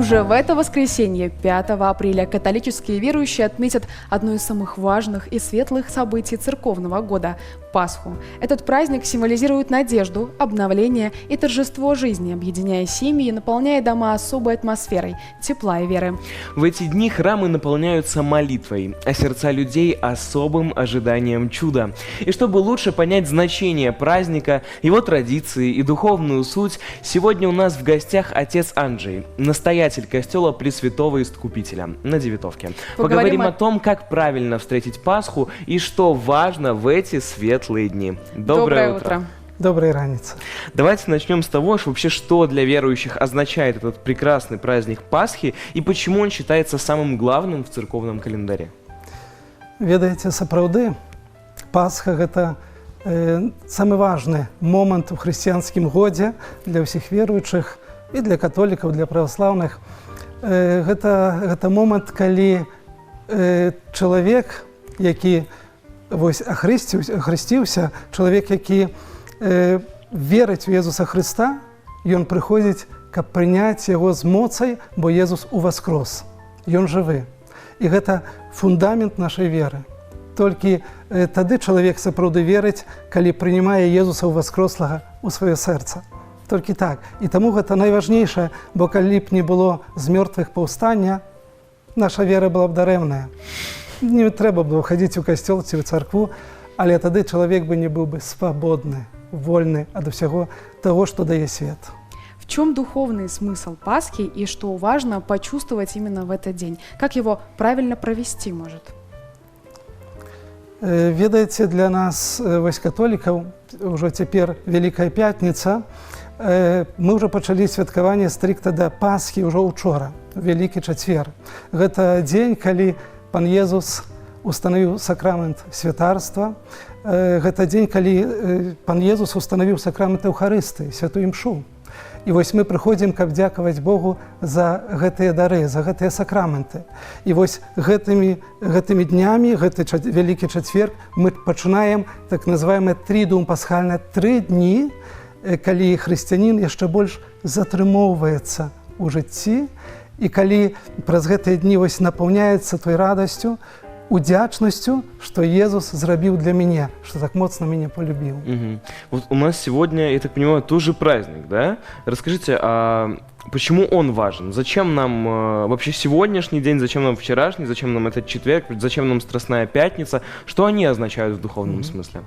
Уже в это воскресенье, 5 апреля, католические верующие отметят одно из самых важных и светлых событий церковного года – Пасху. Этот праздник символизирует надежду, обновление и торжество жизни, объединяя семьи и наполняя дома особой атмосферой тепла и веры. В эти дни храмы наполняются молитвой, а сердца людей особым ожиданием чуда. И чтобы лучше понять значение праздника, его традиции и духовную суть, сегодня у нас в гостях отец Анджей, настоятель костела Пресвятого Искупителя на Девятовке. Поговорим о том, как правильно встретить Пасху и что важно в эти светлые дни. Доброе утро. Добрай раніцы. Давайте начнем с того, что вообще, что для верующих означает этот прекрасный праздник Пасхи и почему он считается самым главным в церковном календаре. Ведаеце, сапраўды, Пасха — гэта самы важны момант у хрысціянскім годзе для ўсіх веруючых, і для католікаў, для праваслаўных. Гэта момант, калі чалавек, які вось ахрысціўся, чалавек, які верыць у Езуса Хрыста, ён прыходзіць, каб прыняць яго з моцай, бо Езус уваскрос. Ён жывы. І гэта фундамент нашай веры. Толькі тады чалавек сапраўды верыць, калі прынімае Езуса ўваскрослага ў сваё сэрца. Толькі так. І таму гэта найважнейшае, бо калі б не было з мёртвых паўстання, наша вера была б дарэмная. Не трэба было хадзіць у касцёл ці ў царкву, але тады чалавек бы не быў бы свабодны, вольны ад усяго таго, што дае свет. В чем духовный смысл Пасхи и что важно почувствовать именно в этот день? Как его правильно провести, может? Ведаеце, для нас, вось католікаў, ўжо цяпер Вялікая пятніца, мы ўжо пачалі святкаванне стрыкта да Пасхі ўжо учора, Вялікі чацвер. Гэта дзень, калі пан Езус устанавіў сакрамент святарства. Гэта дзень, калі пан Езус устанавіў сакрамент Эўхарыстыі, святую імшу. І вось мы прыходзім, каб дзякаваць Богу за гэтыя дары, за гэтыя сакраменты. І вось гэтымі днямі, гэты Вялікі чацверг, мы пачынаем так называемое трыдуум пасхальнае, 3 дні, калі хрысціянін яшчэ больш затрымоўваецца ў жыцці і калі праз гэтыя дні вось напаўняецца той радасцю, удзячнасцю, што Езус зрабіў для мяне, што так моцна мяне полюбіў. Мгм. Вот у нас сегодня, я так понимаю, тоже праздник, да? Расскажите, а почему он важен? Зачем нам вообще сегодняшний день, зачем нам вчерашний, зачем нам этот четверг, зачем нам Страстная пятница? Что они означают в духовном смысле?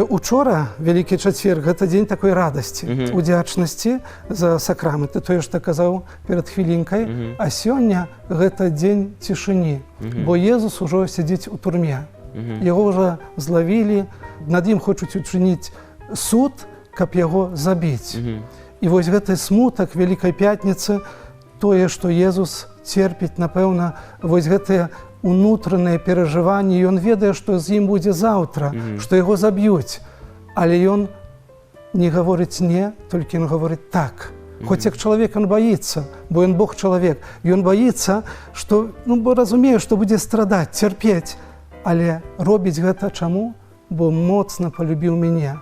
Учора, Вялікі чацверг, гэта дзень такой радасці, удзячнасці за сакраменты, тое, што казаў перад хвілінкай. А сёння гэта дзень цішыні, бо Езус ужо сядзіць у турме. Яго ўжо злавілі, над ім хочуць учыніць суд, каб яго забіць. І вось гэты смутак Вялікай пятніцы, тое, што Езус церпіць, напэўна, вось гэтыя унутраныя перажыванні, ён ведае, што з ім будзе заўтра, што яго заб'юць. Але ён не гаворыць не, толькі ён гаворыць так. Хоць як чалавек ён баіцца, бо ён Бог чалавек, ён баіцца, што, ну, бо разумее, што будзе страдаць, цярпець, але робіць гэта чаму? Бо моцна полюбіў мяне.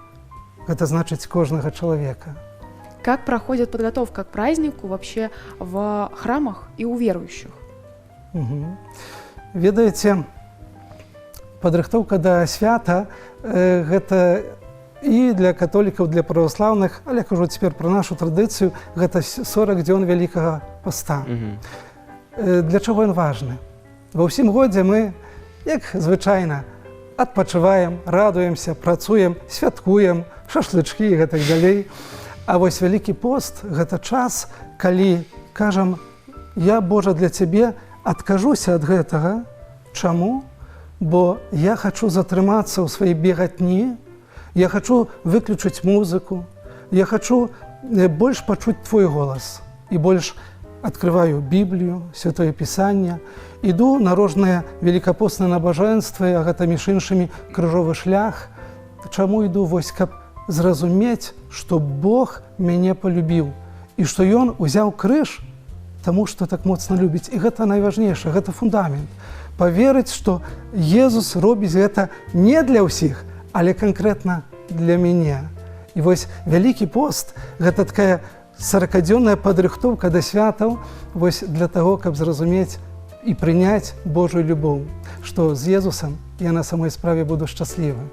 Гэта значыць кожнага чалавека. Как проходит подготовка к празднику вообще в храмах и у верующих? Мгм. Ведаеце, падрыхтоўка да свята гэта і для католікаў, для праваслаўных, але кажу цяпер пра нашу традыцыю, гэта 40 дзён Вялікага поста. Для чаго ён важны? Ва ўсім годзе мы, як звычайна, адпачываем, радуемся, працуем, святкуем, шашлычкі і гэтак далей. А вось Вялікі пост — гэта час, калі кажам: «Я, Божа, для цябе адкажуся ад гэтага». Чаму? Бо я хачу затрымацца ў сваёй бегатні, я хачу выключыць музыку, я хачу больш пачуць твой голас і больш открываю Біблію, Святое Пісанне, іду на розныя велікапосныя набажэнствы, а гэта між іншымі крыжовы шлях. Чаму іду? Вось каб зразумець, што Бог мяне полюбіў і што ён узяў крыж, таму што так моцна любіць. І гэта найважнейшае, гэта фундамент. Паверыць, што Езус робіць гэта не для ўсіх, але канкрэтна для мяне. І вось Вялікі пост — гэта такая Саракадзённая падрыхтоўка да святаў вось для таго, каб зразумець і прыняць Божую любоў, што з Езусам я на самой справе буду шчаслівы.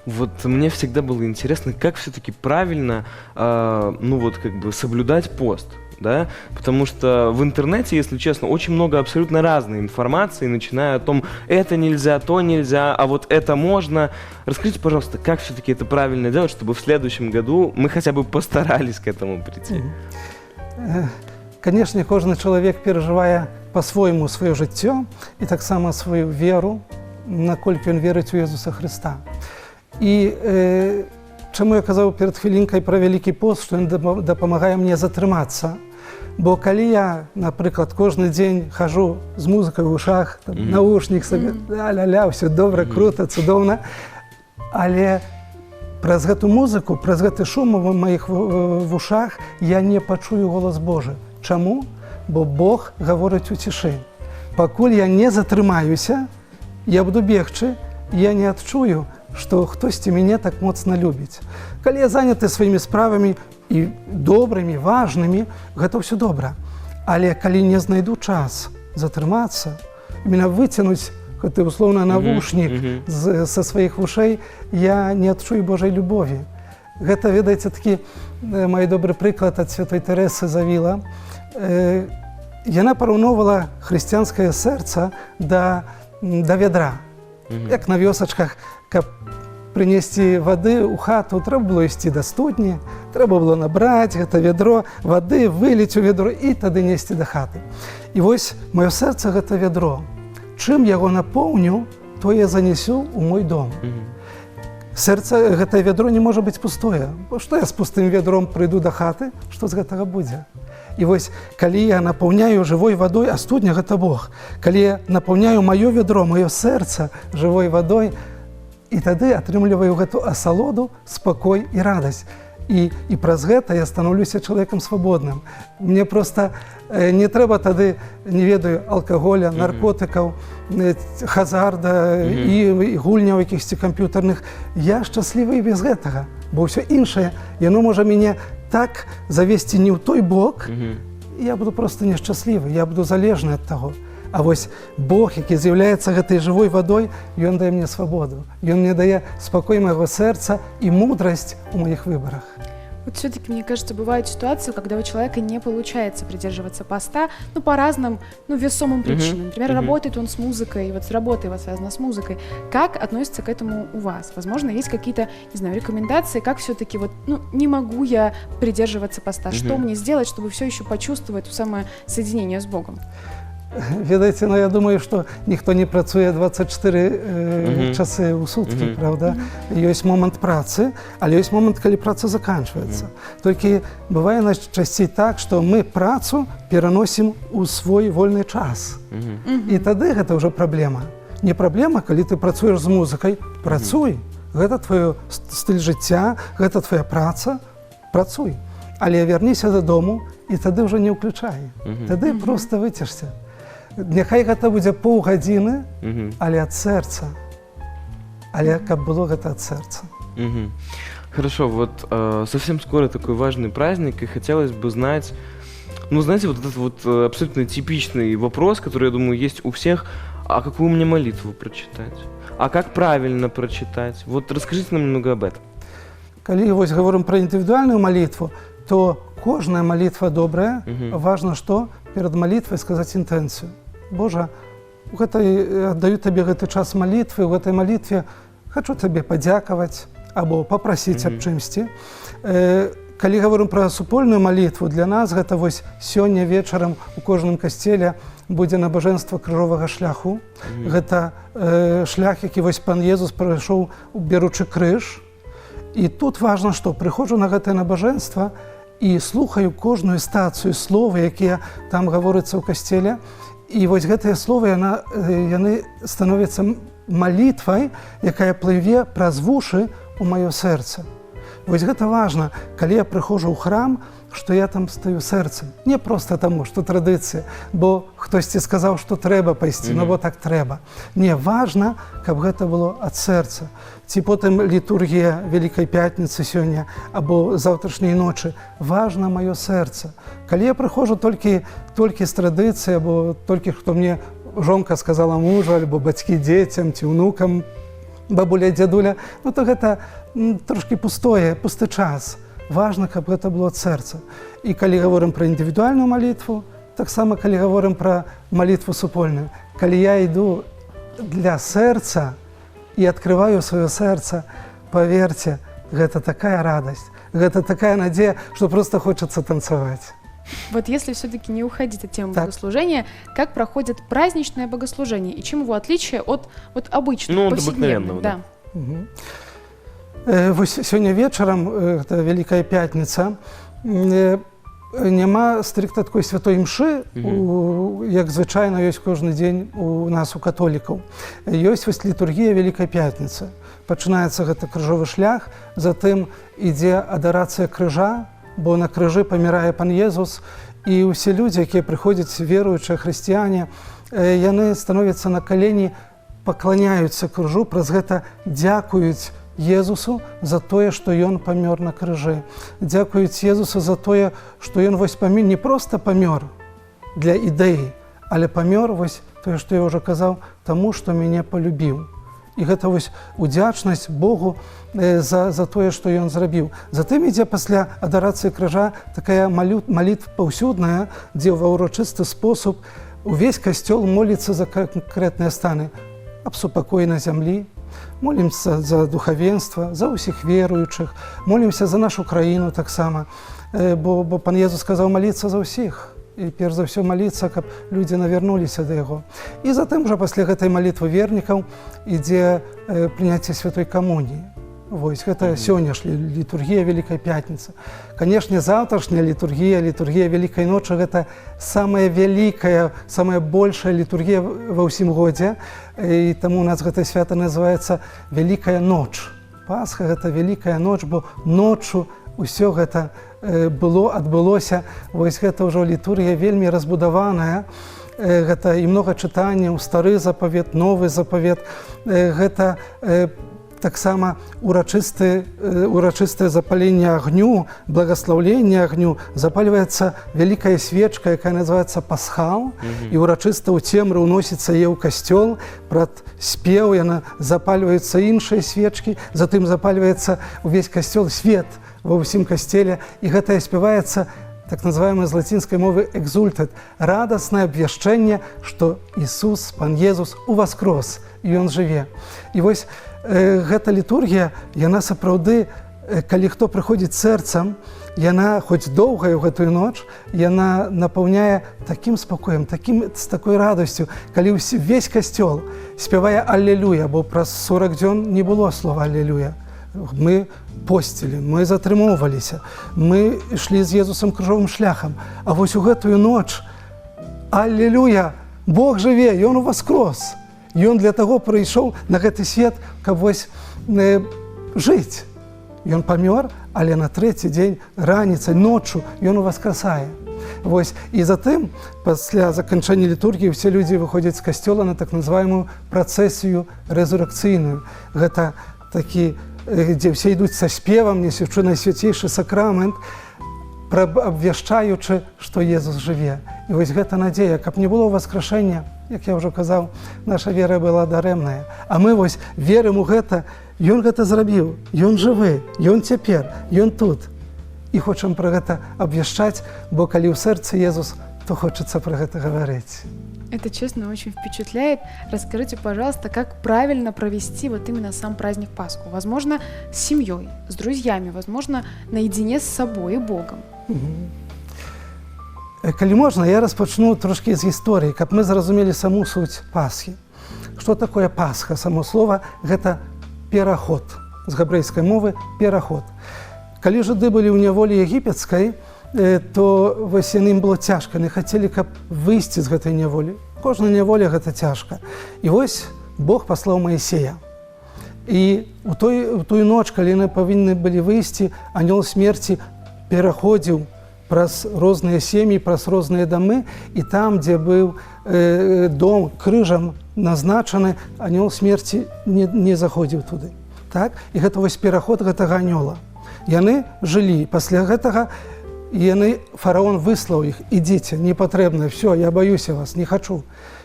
Вот мне всегда было интересно, как все-таки правильно, ну вот как бы соблюдать пост, да, потому что в интернете, если честно, очень много абсолютно разной информации, начиная о том, это нельзя, то нельзя, а вот это можно. Расскажите, пожалуйста, как все-таки это правильно делать, чтобы в следующем году мы хотя бы постарались к этому прийти? Канешне, кожны чалавек перажывае па-свойму сваё жыццё і таксама сваю веру, наколькі ён верыць у Езуса Хрыста. І чаму я казаў перад хвілінкай пра Вялікі пост, што ён дапамагае мне затрымацца. Бо калі я, напрыклад, кожны дзень хожу з музыкай у вушах, там, наушнік сабе, ля-ля-ля, ўсё добра, круто, цудоўна, але праз гэту музыку, праз гэты шум у маіх вушах я не пачую голас Божы. Чаму? Бо Бог гаворыць у цішы. Пакуль я не затрымаюся, я буду бегчы, я не адчую, што хтосьці мяне так моцна любіць. Калі я заняты сваімі справамі і добрымі, важнымі, гэта ўсё добра. Але калі не знайду час затрымацца, именно выцянуць гэты услоўна навушнік са сваіх вушэй, я не адчую Божай любові. Гэта, ведаеце, такі мой добры прыклад ад святой Тэрэсы з Авіла. Яна параўноўвала хрысціянскае сэрца да вядра. Як на вёсачках, каб прынесці вады ў хату, трэба было ісці да студні, трэба было набраць гэта вядро вады, выліць у вядро і тады несці да хаты. І вось маё сэрца — гэта вядро. Чым яго напоўню, то я занесу ў мой дом. Сэрца, гэтае вядро не можа быць пустое. Бо што я з пустым вядром прыйду да хаты, што з гэтага будзе? І вось калі я напаўняю жывой вадой, а студня — гэта Бог. Калі я напаўняю маё вядро, маё сэрца жывой вадой, і тады атрымліваю гэту асалоду, спакой і радасць. І праз гэта я станаўлюся чалавекам свабодным. Мне проста не трэба тады, не ведаю, алкаголя, наркотыкаў, хазарда і гульняў якіхсьці камп'ютарных. Я шчаслівы і без гэтага, бо ўсё іншае, яно можа мяне так завесці не ў той бок, я буду просто нешчаслівы, я буду залежны ад таго. А вось Бог, які з'яўляецца гэтай жывой вадой, ён дае мне свабоду. Ён мне дае спакой майго сэрца і мудрасць у маіх выбарах. Вот все-таки, мне кажется, бывают ситуации, когда у человека не получается придерживаться поста, ну, по разным, ну, весомым причинам. Например, работает он с музыкой, вот с работой его связана с музыкой. Как относится к этому у вас? Возможно, есть какие-то, не знаю, рекомендации, как все-таки вот, ну, не могу я придерживаться поста, что мне сделать, чтобы все еще почувствовать то самое соединение с Богом? Ведаеце, ну, я думаю, што ніхто не працуе 24 часы ў суткі, правда? Ёсць момант працы, але ёсць момант, калі праца заканчваецца. Толькі бывае найчасцей так, што мы працу пераносім у свой вольны час. І тады гэта ўжо праблема. Не праблема, калі ты працуеш з музыкай, працуй. Гэта твоё стыль жыцця, гэта твоя праца, працуй. Але вярніся дадому і тады ўжо не ўключай. Тады просто выцішся. Няхай гэта будзе паўгадзіны, але ад сэрца. Але каб было гэта ад сэрца. Хорошо, вот совсем скоро такой важный праздник, и хотелось бы знать, ну, знаете, вот этот вот абсолютно типичный вопрос, который, я думаю, есть у всех: а какую мне молитву прочитать? А как правильно прочитать? Вот расскажите нам немного об этом. Калі вось гаворым пра індывідуальную малітву, то кожная малітва добрая. Важна, што перад малітвай сказаць інтэнцыю. Божа, у гэтай аддаю табе гэты час малітвы, у гэтай малітве хачу табе падзякаваць або папрасіць аб чымсьці. Калі гаворым пра супольную малітву, для нас гэта вось сёння вечарам у кожным касцеле будзе набажэнства крыжовага шляху. Гэта шлях, які вось пан Езус прайшоў, беручы крыж. І тут важна, што прыходжу на гэтае набажэнства і слухаю кожную стацыю, словы, якія там гаворыцца ў касцеле. І вось гэтыя словы яны становяцца малітвай, якая плыве праз вушы у маё сэрца. Вось гэта важна, калі я прыходжу ў храм, што што я там стаю сэрцам. Не проста таму, што традыцыя, бо хтосьці сказаў, што трэба пайсці, ну бо так трэба. Не, важна, каб гэта было ад сэрца. Ці потым літургія Вялікай Пятніцы сёння або заўтрашняй ночы. Важна маё сэрца. Калі я прыходжу толькі з традыцыі або толькі хто мне жонка сказала мужу, альбо бацькі дзецям ці ўнукам, бабуля, дзядуля, ну то гэта трошкі пустое, пусты час. Важна, каб гэта было ад сэрца. І калі гаворым пра індывідуальную малітву, таксама калі гаворым пра малітву супольную, калі я іду для сэрца і открываю сваё сэрца, поверьте, гэта такая радасць, гэта такая надзея, што просто хочацца танцаваць. Вот если все-таки не уходить от темы богослужения, как проходит праздничное богослужение и чем его отличие от вот обычных, Ну, от повседневных? обыкновенного, Да. Мгм. Вось сёння вечарам, гэта Вялікая Пятніца, няма стрыкта такой святой імшы, як звычайна ёсць кожны дзень у нас, у католікаў. Ёсць вось літургія Вялікай Пятніцы. Пачынаецца гэта крыжовы шлях, затым ідзе адарацыя крыжа, бо на крыжы памірае пан Езус, і ўсе людзі, якія прыходзяць, веруючыя хрысціяне, яны становяцца на калені, пакланяюцца крыжу, праз гэта дзякуюць Езусу за тое, што ён памёр на крыжы. Дзякуюць Езусу за тое, што ён вось памёр, не проста памёр для ідэі, але памёр вось тое, што я ўжо казаў, таму, што мяне полюбіў. І гэта вось удзячнасць Богу за тое, што ён зрабіў. Затым ідзе пасля адарацыі крыжа такая малітва паўсюдная, дзе ва ўрачысты спосаб увесь касцёл моліцца за канкрэтныя станы, аб супакоі на зямлі, молімся за духавенства, за ўсіх веруючых, молімся за нашу краіну таксама, бо пан Езус сказаў маліцца за ўсіх. І перш за ўсё маліцца, каб людзі навярнуліся да яго. І затым жа пасля гэтай малітвы вернікаў ідзе прыняцце святой камуніі. Вось гэта сённяшняя літургія Вялікай Пятніцы. Канешне, заўтрашняя літургія, літургія Вялікай ночы, гэта самая вялікая, самая большая літургія ва ўсім годзе. І таму у нас гэта свята называецца Вялікая ноч. Пасха — гэта вялікая ноч, бо ноччу ўсё гэта было, адбылося. Вось гэта ўжо літургія вельмі разбудаваная. Гэта і многа чытанняў, Стары Запавет, Новы Запавет. Гэта таксама урачыстае запаленне агню, благаслаўленне агню, запальваецца вялікая свечка, якая называется пасхал, і ўрачыста ў цемры ўносіцца яе ў касцёл, прад спеў яна запальваюцца, іншыя свечкі, затым запальваецца увесь касцёл, свет ва ўсім касцеле, і гэтае спяваецца так называемое з лацінскай мовы «Экзультет», радаснае абвяшчэнне, што Ісус, пан Езус уваскрос і ён жыве. І вось гэта літургія, яна сапраўды, калі хто прыходзіць сэрцам, яна хоць доўгая ў гэтую ноч, яна напаўняе такім спакоем, такім, з такой радасцю, калі ўвесь касцёл спявае «Аллелюя», бо праз 40 дзён не было слова «Аллелюя». Мы посцілі, мы затрымоўваліся, мы ішлі з Езусам крыжовым шляхам. А вось у гэтую ноч: «Аллелюя! Бог жыве, ён уваскрос. Ён для таго прыйшоў на гэты свет, каб вось жыць. Ён памёр, але на трэці дзень раніцай, ноччу ён уваскрасае». Вось і затым пасля заканчэння літургіі ўсе людзі выходзяць з касцёла на так называемую працэсію рэзуракцыйную. Гэта такі, дзе ўсе ідуць са спевам, несючы Найсвяцейшы сакрамент, абвяшчаючы, што Езус жыве. І вось гэта надзея, каб не было ўваскрашэння, як я ўжо казаў, наша вера была дарэмная. А мы вось верым у гэта, Ён гэта зрабіў, Ён жывы, Ён цяпер, Ён тут. І хочам пра гэта абвяшчаць, бо калі ў сэрцы Езус, то хочацца пра гэта гаварыць. Это, честно, очень впечатляет. Расскажите, пожалуйста, как правильно провести вот именно сам праздник Пасху? Возможно, с семьей, с друзьями, возможно, наедине с собой и Богом. Калі можна, я распачну трошкі з гісторыі, каб мы зразумелі саму суть Пасхі. Што такое Пасха? Само слово — гэта пераход. З габрэйскай мовы пераход. Калі жыды былі ў няволі егіпецкай, то вось яны, ім было цяжка, яны хацелі, каб выйсці з гэтай няволі. Кожная няволя — гэта цяжка. І вось Бог паслаў Маісея. І у тую ноч, калі яны павінны былі выйсці, анёл смерці пераходзіў Праз розныя сем'і, праз розныя дамы, і там, дзе быў дом крыжам назначаны, анёл смерці не заходзіў туды. Так? І гэта вось пераход гэтага анёла. Яны жылі. Пасля гэтага яны, фараон выслаў іх: «Ідзіце, не патрэбна, все, я баюся вас, не хачу».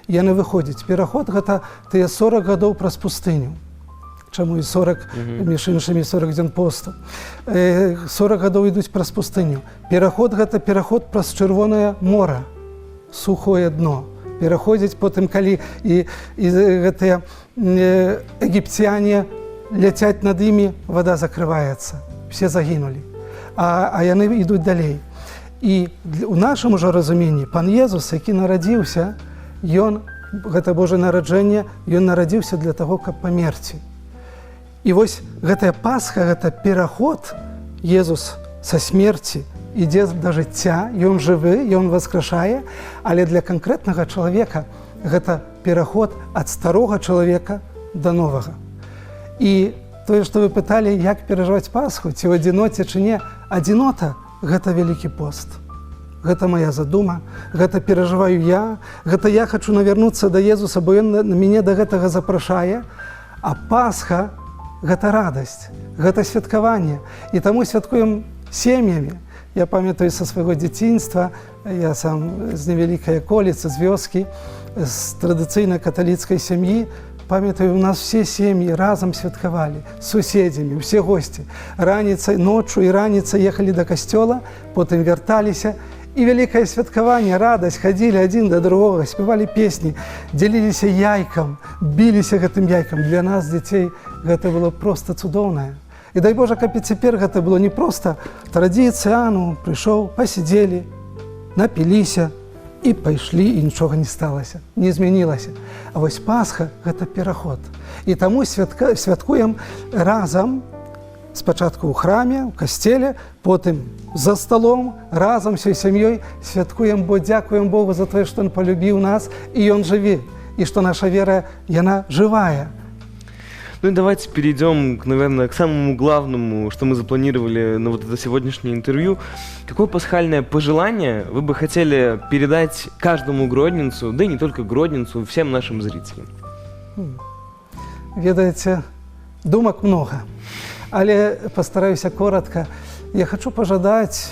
Яны выходзяць. Пераход — гэта тыя 40 гадоў праз пустыню. Чаму і 40, між іншымі, 40 дзён посту. 40 гадоў ідуць праз пустыню. Пераход — гэта пераход праз Чырвонае мора, сухое дно. Пераходзяць потым, калі і гэтыя егіпцяне ляцяць над імі, вода закрываецца, все загінулі. А яны ідуць далей. І у нашым ужо разуменні пан Езус, які нарадзіўся, ён, гэта Божае нараджэнне, ён нарадзіўся для таго, каб памерці. І вось гэтая Пасха — гэта пераход. Езус са смерці ідзе да жыцця, ён жывы, ён васкрашае, але для канкрэтнага чалавека гэта пераход ад старога чалавека да новага. І тое, што вы пыталі, як перажываць Пасху, ці ў адзіноце, ці не, адзінота — гэта вялікі пост. Гэта моя задума, гэта перажываю я, гэта я хачу навярнуцца да Езуса, бо ён на мяне да гэтага запрашае. А Пасха — гэта радасць, гэта святкаванне. І таму святкуем сем'ямі. Я памятаю са свайго дзяцінства, я сам з невялікай аколіцы, з вёскі, з традыцыйнай каталіцкай сям'і. Памятаю, у нас все сем'і разам святкавалі, з суседзямі, усе госці. Раніцай, ноччу і раніцай ехалі да касцёла, потым вярталіся, і вялікае святкаванне, радасць, хадзілі адзін да другога, спявалі песні, дзяліліся яйкам, біліся гэтым яйкам. Для нас, дзяцей, гэта было проста цудоўнае. І дай Божа, каб і цяпер гэта было не проста традыцыя, ну, прыйшоў, пасідзелі, напіліся і пайшлі, і нічога не сталася, не змянілася. А вось Пасха — гэта пераход. І таму святкуем разам, спачатку ў храме, у касцеле, потым за сталом, разам усёй сям'ёй святкуем, бо дзякуем Богу за тое, што ён палюбіў нас і ён жыве, і што наша вера, яна жывая. Ну и давайте перейдем, наверное, к самому главному, что мы запланировали на вот это сегодняшнее интервью. Какое пасхальное пожелание вы бы хотели передать каждому гродненцу, да и не только гродненцу, всем нашим зрителям? Ведаеце, думак много, але пастараюся коротко. Я хочу пажадаць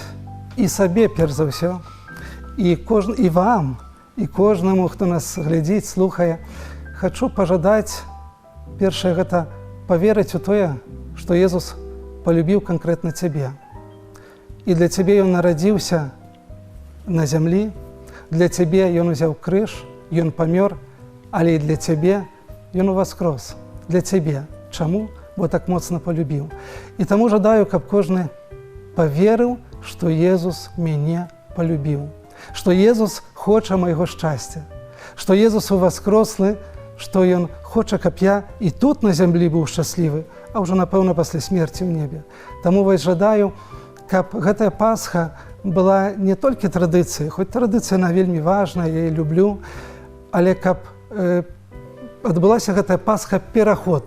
і сабе перш за ўсё, і вам, і кожнаму, хто нас глядзіць, слухае, хочу пажадаць першае — гэта паверыць у тое, што Езус палюбіў канкрэтна цябе. І для цябе ён нарадзіўся на зямлі, для цябе ён узяў крыж, ён памёр, але і для цябе ён уваскрос. Для цябе. Чаму? Бо так моцна палюбіў. І таму жадаю, каб кожны паверыў, што Езус мяне палюбіў, што Езус хоча майго шчасця, што Езус уваскрослы, што ён хоча, каб я і тут на зямлі быў шчаслівы, а ўжо, напэўна, пасля смерці ў небе. Таму вось жадаю, каб гэтая Пасха была не толькі традыцыяй, хоць традыцыя она вельмі важная, я яе люблю, але каб адбылася гэтая Пасха, пераход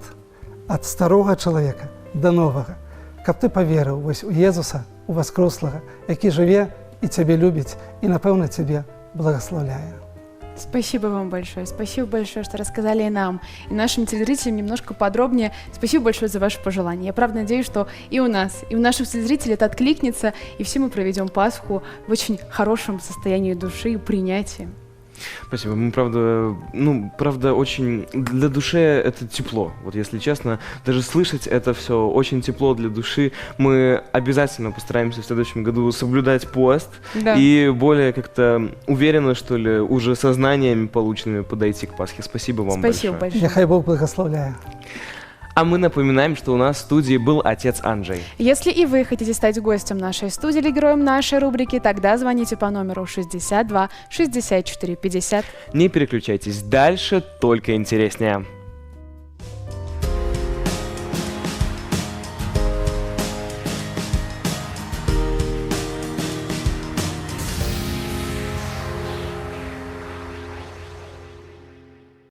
ад старога чалавека да новага, каб ты паверыў вось у Езуса уваскрослага, які жыве і цябе любіць і, напэўна, цябе благаслаўляе. Спасибо вам большое. Спасибо большое, что рассказали и нам, и нашим телезрителям немножко подробнее. Спасибо большое за ваши пожелания. Я правда надеюсь, что и у нас, и у наших телезрителей это откликнется, и все мы проведем Пасху в очень хорошем состоянии души и принятии. Спасибо. Мы, правда, ну, правда, очень для души это тепло. Вот если честно, даже слышать это все очень тепло для души. Мы обязательно постараемся в следующем году соблюдать пост и более как-то уверенно, что ли, уже со знаниями полученными подойти к Пасхе. Спасибо вам Спасибо большое. Большое. Няхай Бог благаслаўляе. А мы напоминаем, что у нас в студии был отец Анджей. Если и вы хотите стать гостем нашей студии или героем нашей рубрики, тогда звоните по номеру 62 64 50. Не переключайтесь, дальше только интереснее.